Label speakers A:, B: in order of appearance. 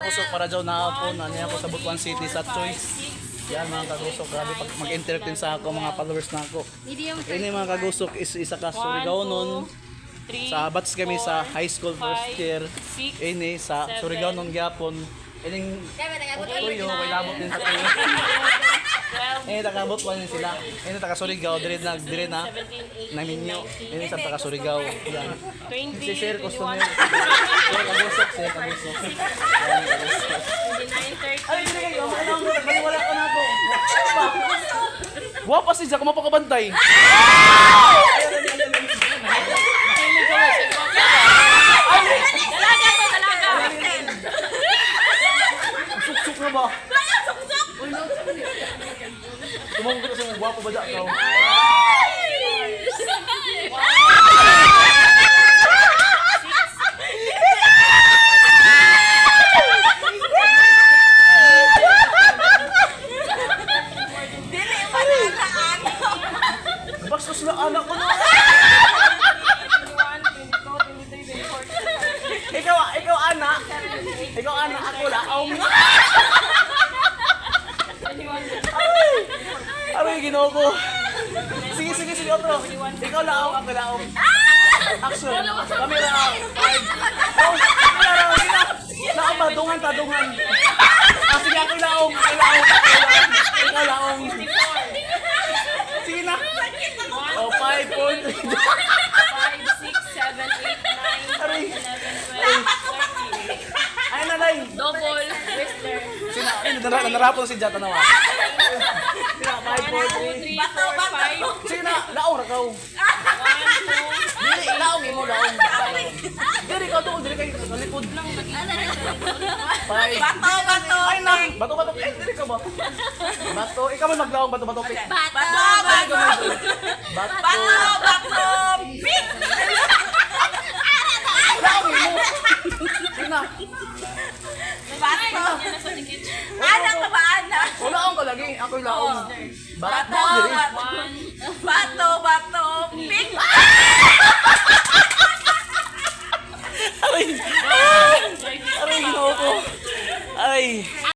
A: Kagusok para dyan na ako na niya ako sa Butuan City sa Choice. Yan, mga kagusok, grabe pag mag-interact din sa ako mga followers na ako.
B: Medium.
A: Ini, mga kagusok, is isa ka Surigao nun.
C: 3,
A: Sa batch kami sa high school first year.
C: 6,
A: Ini sa
C: 7,
A: Surigao nun gyapon. Ining tuyo, may labot din sa tuyo.
C: 12,
A: Eh, taga Butuan din sila. Ini taga Surigao, dire na
C: 17, 18,
A: naminyo. Ini sa taga Surigao. Yan.
C: 20,
A: Si Sir customer.
C: 21,
A: Sir kagusok, sir kagusok. Yan, kagusok.
C: 29, 30.
A: Ay, hindi kayo. Okay lang. Maniwala ka na ako. Guwapa si Jack. Mapakabantay.
C: Dalaga to, dalaga!
A: Suksok na ba? Suksok! Tumawag ko sa mga gwapo ba dyan? Ikaw?
D: Dili man na ano.
A: Bastos na anak ko na.
C: 21, 22, 23, 24,
A: Ikaw, ikaw anak. Ikaw anak, ako laong.
C: 21,
A: Aray, ginoo ko. Sige, sige, sige, otro. Ikaw laong, ako laong. Action. Kamera. Five. Oh, kamera, kamera. Laong ba? Dungan ta, dungan. Ah, sige, ako laong. Ako laong. Ako laong. Ikaw laong. Sige na. Oh, 5, 4, 3,
C: 5, 6, 7, 8, 9,
A: Aray.
C: 11, 12, 13.
A: Ay, nanay.
C: Double, whistler.
A: Sina, ay, narapon si Jata nawa. Sina, 5, 4, 3.
C: 2, 3, 4, 5,
A: Sige na, laong ra kaw.
C: 1, 2,
A: Dili, laong imo, laong. Dili ka doon, dili kay sa likod. Five.
D: Bato, bato.
A: Ay na, bato bato. Eh, dili ka ba? Bato, ikaw man maglaong bato bato pick.
D: Bato, bato.
A: Bato.
D: Bato, bato. Pick.
A: Laong imo. Sige na.
D: Bato. Anak ka ba, anak?
A: O laong ka lagi, ako'y laong. Bato,
D: Bato,
A: dili.
D: bato. Bato, bato.